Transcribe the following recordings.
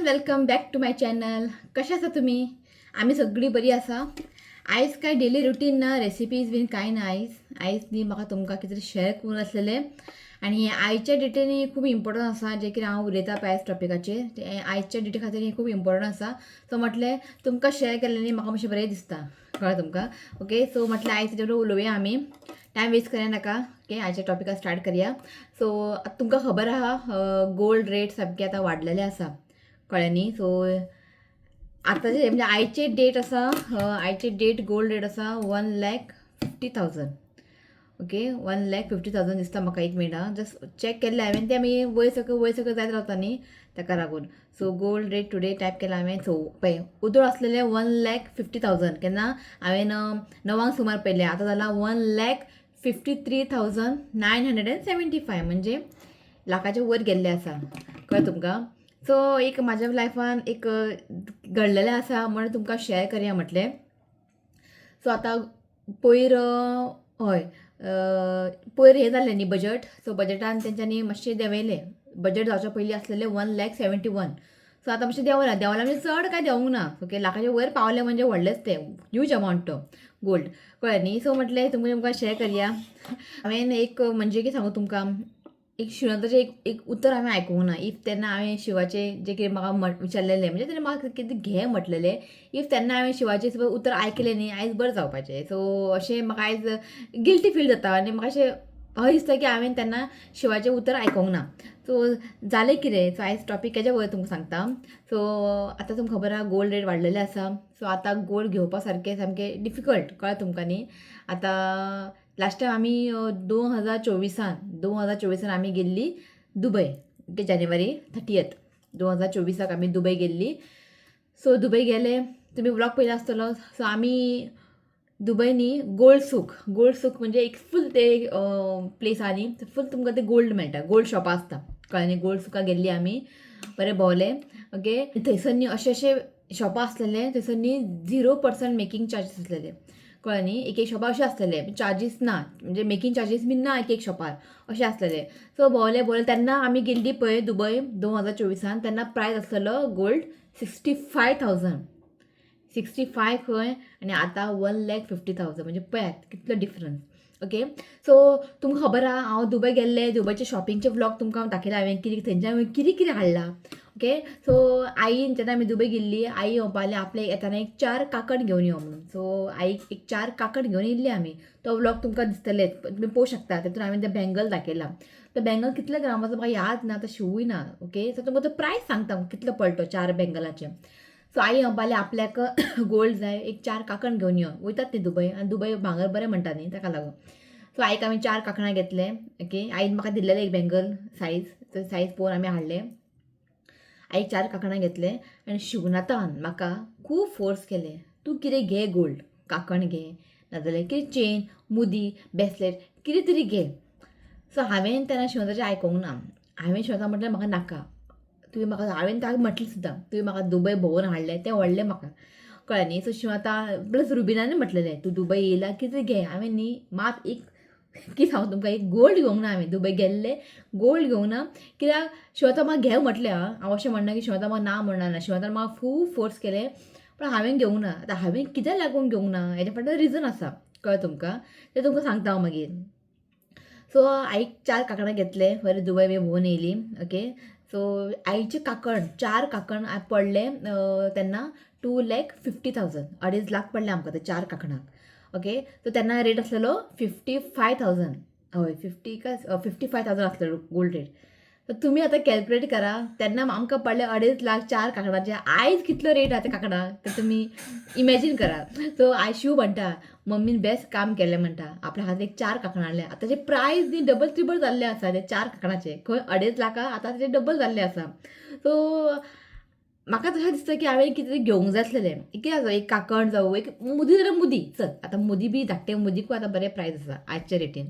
Everyone, welcome back to my channel. कशें आसा तुमी? आमी सगळीं बरी आसा. आयज काय डेली रुटीन ना, रेसिपीज बीन कांय ना. आयज आयज न्ही म्हाका तुमकां कितें तरी शेअर करूंक आसलेलें आनी हें आयच्या डेटीन खूब इम्पॉर्टंट आसा. जें कितें हांव उलयतां पळय आयज टॉपिकाचेर, तें आयच्या डेटी खातीर हें खूब इम्पॉर्टंट आसा. सो म्हटलें तुमकां शेअर केलें न्ही म्हाका मातशें बरें दिसता, कळ्ळें तुमकां? ओके, सो म्हटलें आयज तेजेर उलोवया आमी, टायम वेस्ट करया नाका. ओके, आयच्या टॉपिकार स्टार्ट करया. सो आतां तुमकां खबर आहा, गोल्ड रेट सामके आतां वाडलेले आसा, कळ्ळें न्ही? सो आतांचे म्हणजे आयचे डेट आसा, आयचे डेट गोल्ड रेट आसा 1,50,000. ओके, 1,50,000 दिसता म्हाका. एक मिनट, आं, जस्ट चॅक केल्लें हांवें तें. आमी वयर सकयल वयर सकयल जायत रावता न्ही, ताका लागून. So gold rate today type केला हांवें. सो पळय, उदळ आसलेलें 1,50,000 केन्ना हांवें 9 सुमार पळयलें. आतां जालां 1,53,975, म्हणजे लाखाच्या वयर गेल्ले आसा, कळ्ळें तुमकां? सो एक म्हाज्या लायफान एक घडलेलें आसा म्हणून तुमकां शेअर करया म्हटलें. सो आतां पयर, हय, पयर हें जालें न्ही बजट. सो बजटान तेंच्यांनी मातशें देंवयलें. बजट जावच्या पयलीं आसलेलें 1,71,000. सो आतां मातशें देंवलां. देंवलां म्हणजे चड कांय देंवूंक ना. ओके, लाखाच्या वयर पावलें म्हणजे व्हडलेंच तें, ह्यूज अमावंट तो गोल्ड, कळ्ळें न्ही? सो म्हटलें तुमकां तुमकां शेअर करया. हांवें एक म्हणजे कितें सांगू तुमकां, एक शिवनाथाचें एक एक उतर हांवें आयकूंक ना. If तेन्ना हांवें शिवाचें जें कितें म्हाका विचारलेलें, म्हणजे तेणें म्हाका कितें घे म्हटलेलें, if तेन्ना हांवें शिवाचें सुद्दां उतर आयकलें न्ही, आयज बरें जावपाचें. सो अशें म्हाका आयज गिल्टी फील जाता आनी म्हाका अशें अशें दिसता की हांवें तेन्ना शिवाचें उतर आयकूंक ना. सो जालें कितें, सो आयज टॉपीक केज्या वयर तुमकां सांगता. सो आतां तुमकां खबर आहा, गोल्ड रेट वाडलेले आसा. सो आतां गोल्ड घेवपा सारकें सामकें डिफिकल्ट, कळ्ळें तुमकां न्ही? आतां लास्ट टायम आमी 2024 2024 आमी गेल्ली दुबय. ओके, जानेवारी 30th 2024 आमी दुबय गेल्ली. सो दुबय गेले, तुमी व्लॉग पळयला आसतलो. सो आमी दुबय न्ही गोल्ड सूक, गोल्ड सूक म्हणजे एक फूल ते प्लेस आहा न्ही, फूल तुमकां ते गोल्ड मेळटा, गोल्ड शॉपां आसता, कळ्ळें न्ही? गोल्ड सुका गेल्ली आमी, बरें भोंवले. ओके, थंयसर न्ही अशे अशे शॉपां आसलेले, थंयसर न्ही 0% मेकिंग चार्जीस आसलेले, कळ्ळें न्ही? एक एक शॉपार अशें आसलेले चार्जीस ना, म्हणजे मेकिंग चार्जीस बीन ना एक एक शॉपार अशें आसलेले. सो भोंवले भोंवले. तेन्ना आमी गेल्ली पळय दुबय 2024 तेन्ना प्रायस आसलेलो गोल्ड 65,000, 65 खंय, आनी आतां 1,50,000, म्हणजे पळयात कितलो डिफरन्स. ओके, सो तुमकां खबर आहा, हांव दुबय गेल्लें. दुबयचे शॉपिंगचे व्लॉग तुमकां हांव दाखयला, हांवें कितें थंयच्यान हांवें कितें कितें हाडलां. ओके, सो आईन जेन्ना आमी दुबय गेल्ली, आई म्हणपाक आपले येताना एक चार काकण घेवन यो म्हणून. सो आईक एक चार काकण घेवन येयल्ली आमी. तो व्लॉग तुमकां दिसतलेच, तुमी पळोवंक शकता. तेतून हांवें तें बँगल दाखयलां. तो बँगल कितल्या ग्रामाचो म्हाका याद ना आतां, शिवूय ना. ओके, सो तुमकां तो प्रायस सांगता कितलो पडलो चार बँगलाचे. सो आई म्हणपाली आपल्याक गोल्ड जाय, एक चार काकण घेवन यो, वयतात न्ही दुबय आनी दुबय भांगर बरें म्हणटा न्ही, ताका लागून. सो आईक आमी चार कांकणां घेतले. ओके, आईन म्हाका दिल्लेलें एक बँगल सायज, तो सायज पळोवन आमी हाडले. आईक चार कांकणां घेतले आनी शिवनाथान म्हाका खूब फोर्स केले, तूं कितें घे, गोल्ड कांकण घे, नाजाल्यार कितें चेन, मुदी, ब्रेसलेट कितें तरी घे. सो हांवें तेन्ना शिवनाथाचें आयकूंक ना. हांवें शिवनाथा म्हटलें, म्हाका नाका, तुवें म्हाका, हांवें ताका म्हटलें सुद्दां, तुवें म्हाका दुबय भोंवून हाडलें तें व्हडलें म्हाका, कळ्ळें न्ही? सो शिवनाथा प्लस रुबिनान म्हटलेलें, तूं दुबय येयला कितें घे. हांवें न्ही मात एक कितें सांगू तुमकां, एक गोल्ड घेवंक ना. हांवें दुबय गेल्लें, गोल्ड घेवंक ना. कित्याक शिवता म्हाका घे म्हटलें. आं, हांव अशें म्हणना की शिवता म्हाका ना म्हणना ना. शिवतान म्हाका खूब फोर्स केलें, पण हांवें घेवंक ना. आतां हांवें कित्याक लागून घेवंक ना हेज्या फाटल्यान रिजन आसा, कळ्ळें तुमकां? तें तुमकां सांगता हांव मागीर. सो आईक चार कांकणां घेतले, बरें दुबय बी भोंवून येयली. ओके, सो आईचे कांकण, चार कांकण पडले तेन्ना 2,50,000, 2.5 लाख पडले आमकां ते चार कांकणाक. ओके, सो तेन्ना रेट आसलेलो 55,000, हय, 50 काय 55,000 आसलेलो गोल्ड रेट. तर तुमी आतां कॅल्कुलेट करा, तेन्ना आमकां पडले 2.5 लाख चार कांकणाचे, आयज कितलो रेट आहा त्या कांकणाक ते तुमी इमॅजीन करा. सो आयज शिव म्हणटा, मम्मीन बेस्ट काम केलें म्हणटा, आपल्या हात एक चार कांकणां हाडले. आतां ते प्रायस न्ही डबल ट्रिबल जाल्ले आसा ते चार कांकणाचे. खंय 2.5 लाखा, आतां ते डबल जाल्ले आसा. सो म्हाका तशें दिसता की हांवें कितें तरी घेवंक जाय आसलेलें. कितें आसा, एक कांकण जावं, एक मुदी जाल्यार मुदी, चल आतां मुदी बी धाकटे मुदीकूय आतां बरें प्रायस आसा आजच्या रेटीन.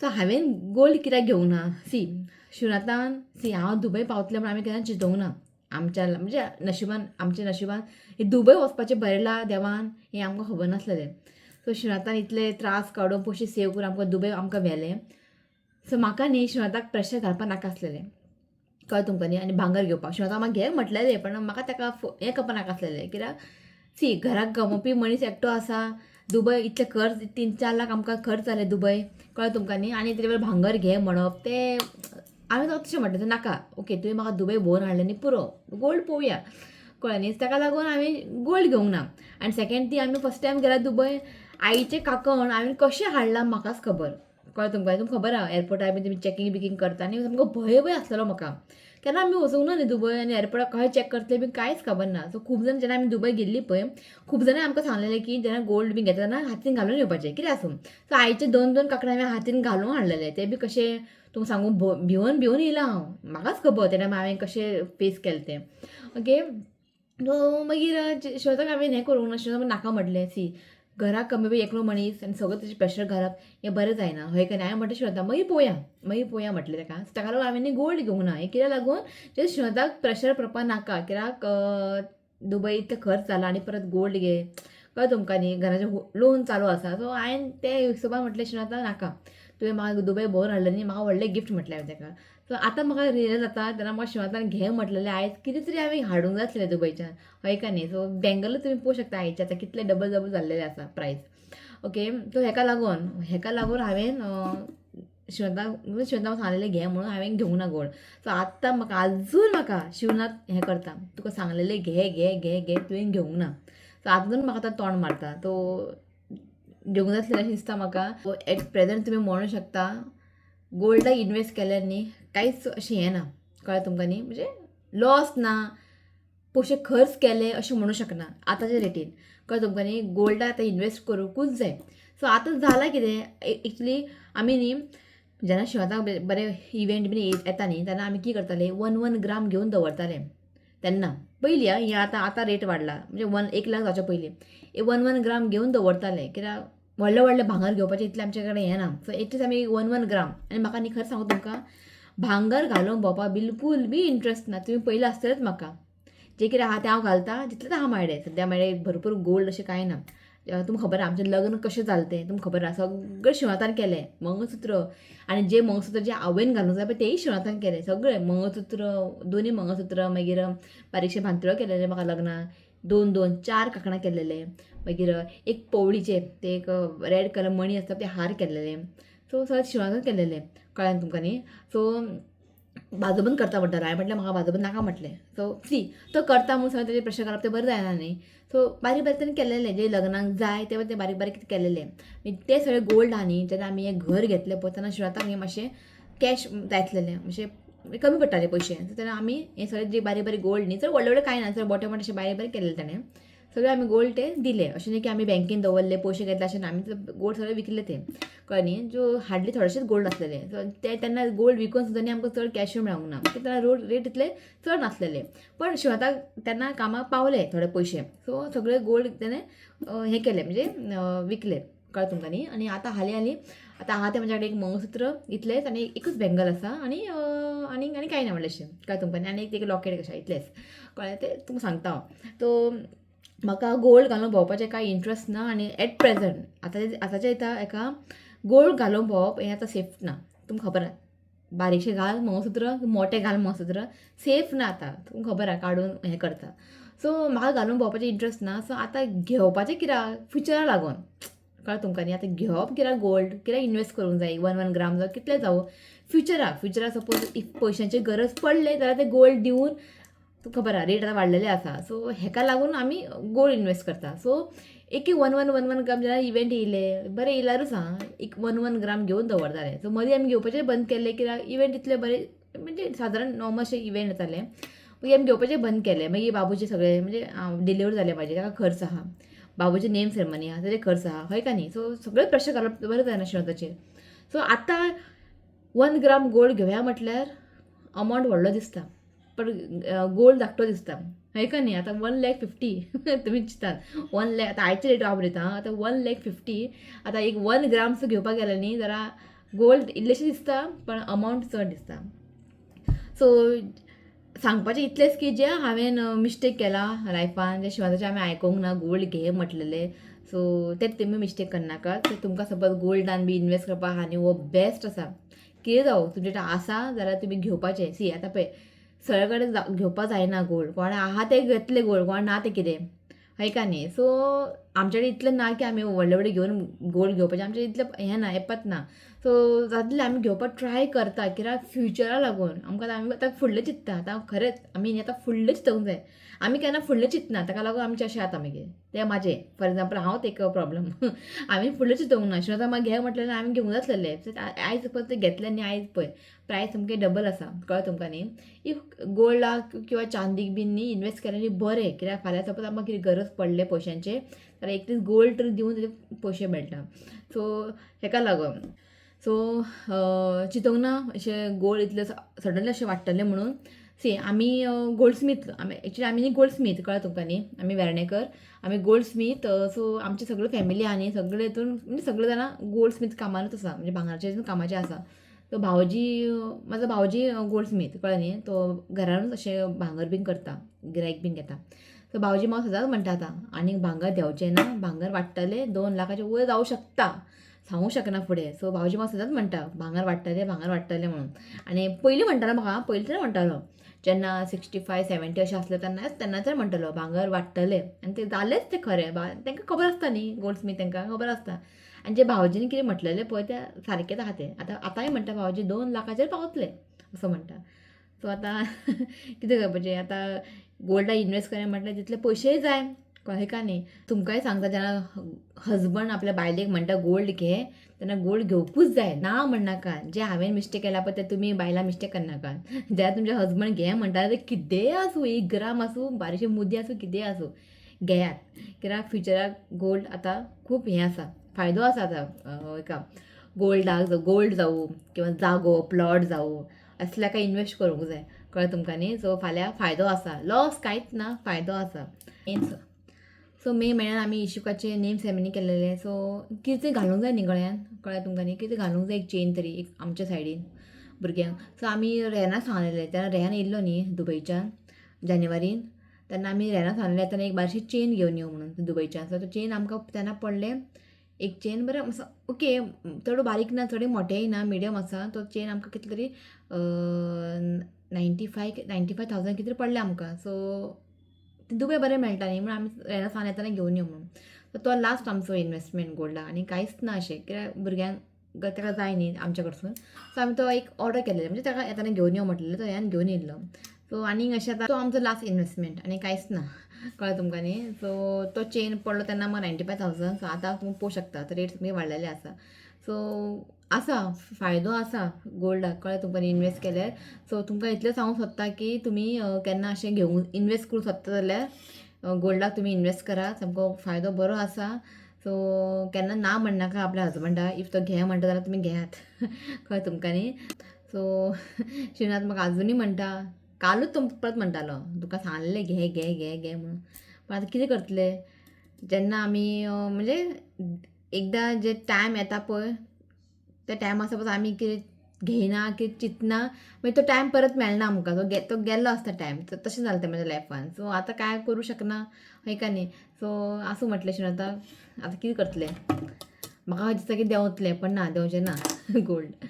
सो हांवें गोल्ड कित्याक घेवंक ना, सी शिवनाथान, सी हांव दुबय पावतलें म्हण आमी केन्ना चिंतूंक ना. आमच्या म्हणजे नशिबान, आमच्या नशिबान हे दुबय वचपाचें बरयलां देवान हें आमकां खबर नासलेलें. सो शिवनाथान इतले त्रास काडून, पयशे सेव करून आमकां दुबय आमकां व्हेलें. सो म्हाका न्ही शिवनाथाक प्रेशर घालपाक नाका आसलेलें. कळ्ळें तुमकां न्ही. आनी भांगर घेवपाक शिवनाथाक म्हाका घे म्हटलेलें, पण म्हाका ताका हें करपा नाका आसलेलें, कित्याक सी घराक कमोवपी मनीस एकटो आसा. दुबय इतले खर्च, 3-4 लाख आमकां खर्च जाले दुबय, कळ्ळें तुमकां न्ही. आनी तेजे वयर भांगर घे म्हणप तें हांवें ताका तशें म्हटलें नाका, ओके तुवें म्हाका दुबय भोंवन हाडलें न्ही पुरो, गोल्ड पळोवया, कळ्ळें न्ही. ताका लागून हांवें गोल्ड घेवंक ना. आनी सेकेंड ती आमी फर्स्ट टायम गेल्या दुबय, आईचें कांकण हांवें कशें हाडलां म्हाकाच खबर, कळ्ळें तुमकां. तुमकां खबर आहा एअरपोर्टार बी तुमी चॅकींग बिकींग करता आनी सामको भंय भंय आसलेलो म्हाका, केन्ना आमी वचूंक ना न्ही दुबय आनी एअरपोर्टार कशें चॅक करतले बी कांयच खबर ना. सो खूब जाण जेन्ना आमी दुबय गेल्ली पळय, खूब जाणां आमकां सांगलेलें की जेन्ना गोल्ड बी घेता तेन्ना हातीन घालून येवपाचें कितें आसूं. सो आईचे 2-2 कांकणां हांवें हातीन घालून हाडलेले, ते बी कशें तुमकां सांगू, भिवन भिवन येयलां हांव, म्हाकाच खबर तेन्ना हांवें कशें फेस केलें तें. ओके, सो मागीर शिवताक हांवें हें करूंक ना, शिवताक नाका म्हटलें, सी घराक कमी बी एकलो मनीस आनी सगळें तेजें प्रेशर घालप हें बरें जायना, हय काय न्ही. हांवें म्हटलें शिवनाथाक मागीर पळोवया, मागीर पळोवया म्हटलें ताका. सो ताका लागून हांवें न्ही गोल्ड घेवंक ना, हें कित्याक लागून जें शिवनाथाक प्रेशर पडपा नाका, कित्याक दुबय इतले खर्च जाला आनी परत गोल्ड घे, कळ्ळें तुमकां न्ही, घराचें लोन चालू आसा. सो हांवें ते हिशोबान म्हटलें शिवनाथा नाका, तुवें म्हाका दुबय भोंवन हाडलें न्ही, म्हाका व्हडलें गिफ्ट म्हटलें हांवें ताका. सो आतां म्हाका रियलायज जाता तेन्ना म्हाका शिवनाथान घे म्हटलेलें आयज कितें तरी हांवें हाडूंक जाय आसलें दुबयच्यान, हय काय न्ही. सो बँगल तुमी पळोवंक शकता आयचे आतां कितले डबल डबल जाल्लेले आसा प्रायस. ओके, सो हेका लागून हांवें शिवनाथाक सांगलेलें घे म्हणून हांवें घेवंक ना गोल्ड. सो आतां म्हाका आजून म्हाका शिवनाथ हें करता, तुका सांगलेलें घे घे घे घे, तुवें घेवंक ना. सो आजून म्हाका आतां तोंड मारता, तो घेवंक जाय आसलें अशें दिसता म्हाका. एट प्रेजंट तुमी म्हणू शकता गोल्डाक इनवेस्ट केल्यार न्ही कांयच अशें हें ना, कळ्ळें तुमकां न्ही, म्हणजे लॉस ना, पयशे खर्च केले अशें म्हणू शकना आतांच्या रेटीन, कळ्ळें तुमकां न्ही. गोल्डाक आतां इनवेस्ट करूंकूच जाय. सो आतां जालां कितें एक्चुली आमी न्ही जेन्ना शिवनाथाक बरे इव्हेंट बीन येता न्ही तेन्ना आमी कितें करताले, 1-1 ग्राम घेवन दवरताले तेन्ना पयलीं. आं, हें आतां आतां रेट वाडला, म्हणजे 1 लाख जावच्या पयलीं 1-1 ग्राम घेवन दवरताले, कित्याक व्हडलें व्हडलें भांगर घेवपाचें इतलें आमचे कडेन हें ना. सो एटलीस्ट आमी 1-1 ग्राम. आनी म्हाका न्ही खरें सांगू तुमकां, भांगर घालूंक भोंवपाक बिलकूल बी इंट्रस्ट ना. तुमी पयलें आसतलेंच म्हाका, जें कितें आहा तें हांव घालतां, जितलें आहा म्हाजे सद्या म्हाजे भरपूर गोल्ड अशें कांय ना. तुमकां खबर आहा आमचें लग्न कशें जालें तें तुमकां खबर आहा, सगळें शिवनाथान केलें, मंगळसूत्र आनी जें मंगळसूत्र जें आवयन घालूंक जाय पळय तेंय शिवनाथान केलें, सगळें मंगळसूत्र, दोनी मंगळसूत्र, मागीर बारीकशें भांतुळो केलेलें म्हाका लग्नाक, 2-2 4 कांकणां केलेले, मागीर एक पवळीचे ते एक रेड कलर मणी आसता ते हार केलेले. सो सगळें शिवनाथान केलेलें, कळ्ळें तुमकां न्ही. सो बाजूबंद करता म्हणटालो, हांवें म्हटलें म्हाका बाजूबंद नाका म्हटलें. सो सी तो करता म्हणून सगळें तेजेर प्रेशर घालप तें बरें जायना न्ही. सो बारीक बारीक तेणें केलेलें, जें लग्नाक जाय तें बारीक बारीक कितें केलेलें. मागीर तें सगळें गोल्ड आहा न्ही, जेन्ना आमी हें घर घेतलें पळय तेन्ना शिवनाथाक हें मातशें कॅश जाय आसलेलें, मातशें कमी पडटाले पयशे. सो तेन्ना आमी हें सगळें जे बारीक बारीक गोल्ड न्ही, चड व्हडलें व्हडलें कांय ना, चड मोटें मोटें अशें बारीक बारीक केलेलें तेणें, सगळें आमी गोल्ड ते दिले. अशें न्ही की आमी बँकेन दवरले पयशे घेतले अशें ना, आमी गोल्ड सगळें विकले ते, कळ्ळें न्ही. जो हार्डली थोडेशेच गोल्ड आसलेले, सो ते तेन्ना गोल्ड विकून सुद्दां न्ही आमकां चड कॅशूय मेळोंक ना, कित्याक तेन्ना रोड रेट इतले चड नासलेले. पण शिवनाथाक तेन्ना कामाक पावले थोडे पयशे, सो सगळे गोल्ड तेणें हें केलें, म्हणजे विकले, कळ्ळें तुमकां न्ही. आनी आतां हालीं हालीं आतां आहा तें म्हाज्या कडेन एक मंगळसूत्र इतलेंच आनी एकूच बँगल आसा आनी आनी आनी कांय ना व्हडलेंशें, कळ्ळें तुमकां न्ही. आनी एक लॉकेट कशें इतलेंच, कळ्ळें, तें तुमकां सांगता हांव. सो म्हाका गोल्ड घालून भोंवपाचें कांय इंट्रस्ट ना आनी एट प्रेजंट आतां आतांच्या दिसा एका गोल्ड घालून भोंवप हें आतां सेफ ना, तुमकां खबर आहा. बारीकशें घाल मंगळसूत्र, मोटें घाल मंगळसूत्र, सेफ ना आतां, तुमकां खबर आहा, काडून हें करता. सो म्हाका घालून भोंवपाचें इंट्रस्ट ना. सो आतां घेवपाचें कित्याक फ्युचरा लागून, कळ्ळें तुमकां न्ही. आतां घेवप कित्याक गोल्ड, कित्याक इनवेस्ट करूंक जाय, 1-1 ग्राम जावं कितलें जावं, फ्युचराक सपोज if पयशांची गरज पडले जाल्यार ते गोल्ड दिवन, तुका खबर आहा रेट आतां वाडलेले आसा. सो हेका लागून आमी गोल्ड इनवेस्ट करता. सो एक 1-1 1-1 ग्राम जेन्ना इव्हेंट येयले बरें येयल्यारूच आं, एक 1-1 ग्राम घेवन दवरताले. सो मदीं आमी घेवपाचें बंद केलें, कित्याक इव्हेंट इतले बरे म्हणजे सादारण नॉर्मल अशे इव्हेंट जाताले, मागीर आमी घेवपाचें बंद केलें. मागीर बाबूचे सगळे म्हणजे डिलिव्हरी जाले म्हाजी, ताका खर्च आहा, बाबूचे नेम सेरेमनी आहा, तेजे खर्च आहा, हय काय न्ही. सो सगळें प्रेशर घालप बरें जायना शिवनाथाचेर. सो आतां 1 ग्राम गोल्ड घेवया म्हटल्यार अमावंट व्हडलो दिसता, पण गोल्ड धाकटो दिसता, हय का न्ही. आतां 1,50,000 तुमी चिंतात, 1 लाख आतां आयचे रेट वापरिता आतां 1,50,000, आतां एक 1 ग्राम सुद्दां घेवपाक गेलें न्ही जाल्यार गोल्ड इल्लेशें दिसता पण अमावंट चड दिसता. सो सांगपाचें इतलेंच की जें हांवें मिस्टेक केला लायफान, जें शिवनाथाचें हांवें आयकूंक ना, गोल्ड घे म्हटलेलें, सो तें तुमी मिस्टेक करनाका. सो तुमकां सपोज गोल्डान बी इनवेस्ट करपाक आहा न्ही, हो बेस्ट आसा. कितें जावं तुमचे कडेन आसा जाल्यार तुमी घेवपाचें. सी आतां पळय सगळे कडेन घेवपा जायना गोल्ड. कोण आहा ते घेतले गोल्ड, कोण ना ते कितें, हय का न्ही? सो आमच्या कडेन इतलें ना की आमी व्हडले व्हडले घेवन गोल्ड घेवपाचें, आमचें इतलें हें ना, येपत ना. सो जातलें आमी घेवपाक ट्राय करता, कित्याक फ्युचरा लागून आमकां, आमी आतां फुडलें चिंत्ता. आतां खरेंच आमी न्ही आतां फुडलें चिंतूंक जाय. आमी केन्ना फुडलें चिंतना, ताका लागून आमचें अशें जाता. मागीर तें म्हाजें, फॉर एग्जाम्पल, हांवच एक प्रॉब्लम, आमी फुडलें चिंतूंक ना. आतां म्हाका घे म्हटलें, आमी घेवंक जातलें. आयज पळय तें घेतलें न्ही, आयज पळय प्रायस सामकें डबल आसा, कळ्ळें तुमकां न्ही? If गोल्डाक किंवा चांदीक बीन न्ही इनवेस्ट केलें न्ही बरें, कित्याक फाल्यां सपोज आमकां कितें गरज पडलें पयशांचें जाल्यार एक दीस गोल्ड तरी दिवन तेजे पयशे मेळटा. सो हेका लागून सो चिंतूंक ना अशें गोल्ड इतलें सडनली अशें वाडटलें म्हणून. सी, आमी गोल्ड स्मीथ, आमी एक्चुली आमी न्ही गोल्ड स्मीथ, कळ्ळें तुमकां न्ही? आमी वेर्णेकर, आमी गोल्ड स्मीथ. सो आमची सगळी फॅमिली आहा न्ही, सगळे हितून म्हणजे सगळे जाणां गोल्ड स्मीथ कामानूच आसा, म्हणजे भांगराच्या हितून कामाचें आसा. सो भावजी, म्हाजो भावजी गोल्ड स्मीथ, कळ्ळें न्ही? तो घरानूच अशें भांगर बीन करता, गिरायक बीन घेता. सो भावजी म्हाका सदांच म्हणटा, आतां आनीक भांगर देंवचें ना, भांगर वाडटलें, 2 लाखाचे वयर जावं शकता, सांगूंक शकना फुडें. सो भावजी म्हाका सदांच म्हणटा, भांगर वाडटलें, भांगर वाडटलें म्हणून. आनी पयलीं म्हणटालो म्हाका, पयलीं तरी म्हणटालो, जेन्ना 65 70 अशें आसलें तेन्नाच, तेन्ना तरी म्हणटालो भांगर वाडटलें. आनी तें जालेंच तें खरें. तांकां खबर आसता न्ही, गोल्ड स्मीथ तांकां खबर आसता. आनी जे भावजीन कितें म्हटलेलें पळय तें सारकेंच आहा तें. आतां आतांय म्हणटा भावजी, 2 लाखाचेर पावतलें असो म्हणटा. सो आतां कितें करपाचें? आतां गोल्डा इनवेस्ट करया म्हटल्यार तितले पयशेय जाय, कळ्ळें का न्ही? तुमकांय सांगता, जेन्ना हजबंड आपल्या बायलेक म्हणटा गोल्ड घे, तेन्ना गोल्ड घेवपूच जाय, ना म्हणनाका. जे हांवें मिस्टेक केला पळय ते तुमी बायलां मिस्टेक करनाका. जेन्ना तुमचे हजबंड घे म्हणटा, ते कितेंय आसूं, 1 ग्राम आसूं, बारीकशी मुदी आसूं, कितेंय आसूं, घेयात. कित्याक फ्युचराक गोल्ड आतां खूब हें आसा, फायदो आसा. आतां एका गोल्डाक, गोल्ड जावं किंवा जागो प्लॉट जावं, असल्या काय इनवेस्ट करूंक जाय, कळ्ळें तुमकां न्ही? सो फाल्यां फायदो आसा, लॉस कांयच ना, फायदो आसा. सो मे म्हयन्यान आमी इशुकाचे नेम सेरेमनी केलेले. सो कितें घालूंक जाय न्ही गळ्यान, कळ्ळें तुमकां न्ही? कितें घालूंक जाय, एक चेन तरी एक आमच्या सायडीन भुरग्यांक. सो आमी रेहना सांगलेलें, तेन्ना रेहान येयल्लो न्ही दुबयच्यान जानेवारीन, तेन्ना आमी रेहाना सांगलेलें तेन्ना एक बारशी चेन घेवन यो म्हणून दुबयच्यान. सो तो चेन आमकां तेन्ना पडलें, एक चेन बरें आसा, ओके, चड बारीक ना, चड मोटेय ना, मिडियम आसा. तो चेन आमकां कितले तरी 95,000 कितें पडलें आमकां. सो दुबय बरें मेळटा न्ही म्हणून आमी रेहाना सांगलें येतना घेवन यो म्हणून. सो तो लास्ट आमचो इनवेस्टमेंट गोल्डा, आनी कांयच ना अशें, कित्याक भुरग्यांक ताका जाय न्ही आमच्या कडसून. सो आमी तो एक ऑर्डर केलेलो, म्हणजे ताका येतना घेवन यो म्हटलेलें, तो ह्यान घेवन येयल्लो. सो आनीक अशें आतां तो आमचो लास्ट इनवेस्टमेंट, आनी कांयच ना, कळ्ळें तुमकां न्ही? सो तो चेन पडलो तेन्ना म्हाका 95,000. सो आतां तुमी पळोवंक शकता, आतां रेट सामके वाडलेले आसा. सो आसा, फायदो आसा गोल्डाक, कळ्ळें तुमकां, इनवेस्ट केल्यार. सो तुमकां इतलें सांगूंक सोदता की तुमी केन्ना अशें घेवन इनवेस्ट करूंक सोदता जाल्यार गोल्डाक तुमी इनवेस्ट करा, सामको फायदो बरो आसा. सो केन्ना ना म्हणनाका आपल्या हजबंडाक, if तो घे म्हणटा जाल्यार तुमी घेयात, कळ्ळें तुमकां न्ही? सो श्रीनाथ म्हाका आजुनूय म्हणटा, कालूच तो परत म्हणटालो, तुका सांगलेलें घे घे घे घे म्हणून. पण आतां कितें करतले, जेन्ना आमी म्हणजे एकदां जे टायम येता पळय, त्या टायमार सपोज आमी कितें घेयना, कितें चिंतना, मागीर तो टायम परत मेळना आमकां. तो गेल्लो आसता टायम. तशें जालें तें म्हाज्या लायफान. सो आतां कांय करूं शकना, हय का न्ही? सो आसूं म्हटलें आतां, आतां कितें करतलें? म्हाका दिसता की देंवतलें, पण ना, देंवचें ना गोल्ड.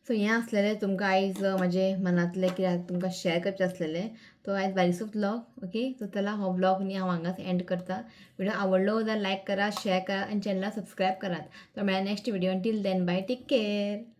सो हें आसलेलें तुमकां आयज म्हाजे मनांतलें कित्याक तुमकां शेअर करचें आसलेलें. तो आयज बारीकसो व्लॉग. ओके, सो चला, हो व्लॉग न्ही हांव हांगाच एंड करता. व्हिडिओ आवडलो जाल्यार लायक करा, शेअर करा आनी चॅनलाक सबस्क्रायब करात. तर मेळ्ळा next video. Till then, bye, take care.